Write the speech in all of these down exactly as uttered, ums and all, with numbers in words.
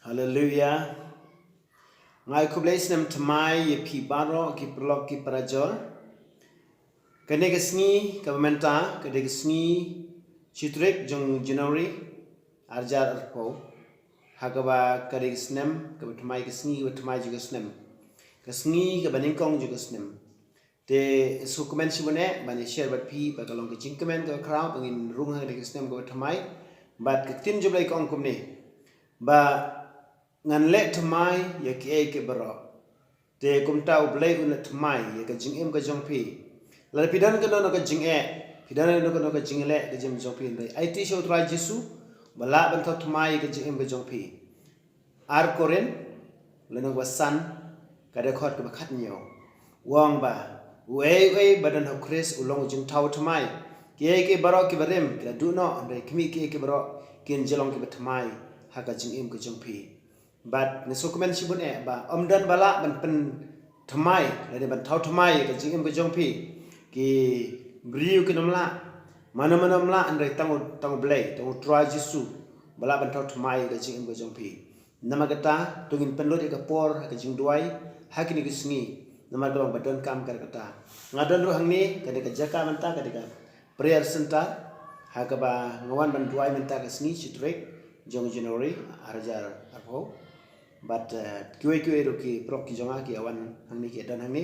Haleluya. Nga ai khublei snem thymmai ïa phi baroh ki paralok ki parajor. Kane ka sngi kaba mynta, kane ka sngi shi tarik jong January, arhajar arphew. Ha kaba kane ka snem kaba thymmai, ka sngi kaba thymmai jong ka snem. Ka sngi kaba nyngkong jong ka snem. Te sngewkmen shibun eh ban ïa share bad phi ba ka long ka jingkmen kaba khraw ba ngin rung ha kane ka snem kaba thymmai. Bad ka ktien jong U Blei ka ong kumne, ba ngan leh thymmai ïa kiei kiei baroh. Te kumta U Blei un leh thymmai ïa ka jingim ka jong phi. Lada phi don kano kano ka jingeh, phi don kano kano ka jingïaleh ka jingim jong phi, hynrei aiti sha U Trai Jisu ba lah ban thaw thymmai ïa ka jingim ka jong phi. Ar Korinth lynnong ba san, ka dkhot kaba khathynñiew, u ong ba uei uei ba don ha U Khrist u long u jingthaw thymmai. Kiei kiei baroh kiba rim ki la duh noh, hynrei khmih, kiei kiei baroh kin jyllong kiba thymmai ha ka jingim ka jong phi. Bad nga sngewkmen shibun eh ba ym don ba lah ban pynthymmai lane ban thaw thymmai ka jingim ka jong phi. Ki briew kin ym lah, mano mano ym lah, hynrei tang U, tang U Blei, tang U Trai Jisu ba lah ban thaw thymmai ka jingim ka jong phi. Namar kata to ngin pynlut ïa ka por ha ka jingduwai ha kine ki sngi, namar ka long ba donkam ka kata. Nga don ruh hangne, kane ka jaka mynta, kane ka prayer center ha kaba nga wan ban duwai mynta ka sngi shi tarik jong January arhajar arphew. Bad, eh, kiwei kiwei ruh ki paralok ki jong nga ki ïa wan hangne, ki ïa don hangne.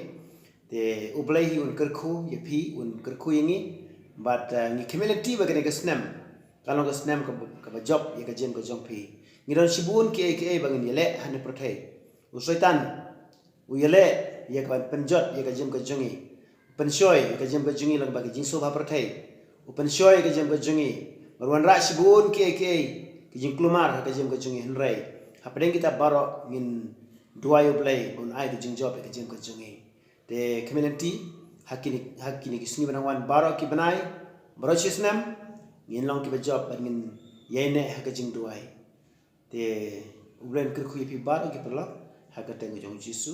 Te U Blei hi un kyrkhu ïa phi, un kyrkhu ïa ngi. Bad, eh, ngi khmih lynti ba kane ka snem ka long ka snem kaba, kaba jop ïa ka jingim ka jong phi. Ngi don shibun kiei kiei ba ngin ïaleh ha kane ka pyrthei. U Soitan u ïaleh ïa ka ban pynjot ïa ka jingim ka jong ngi. U pynshoi ïa ka jingim ka jong ngi lyngba ka jingsuk ha pyrthei. U pynshoi ïa ka jingim ka jong ngi ban wanrah shibun kiei kiei ki jingkulmar ha ka jingim ka jong ngi, hynrei hapdeng kita baroh ngin duwai U Blei ba un ai ka jingjop ïa ka jingim ka jong ngi. Te khmih lynti ha kine, ha kine ki sngi ba nang wan, baroh ki bnai, baroh shi snem ngin long kiba jop bad ngin ïaineh ha ka jingduwai. Te U Blei un kyrkhu ïa phi baroh ki paralok ha ka kyrteng jong U Jisu.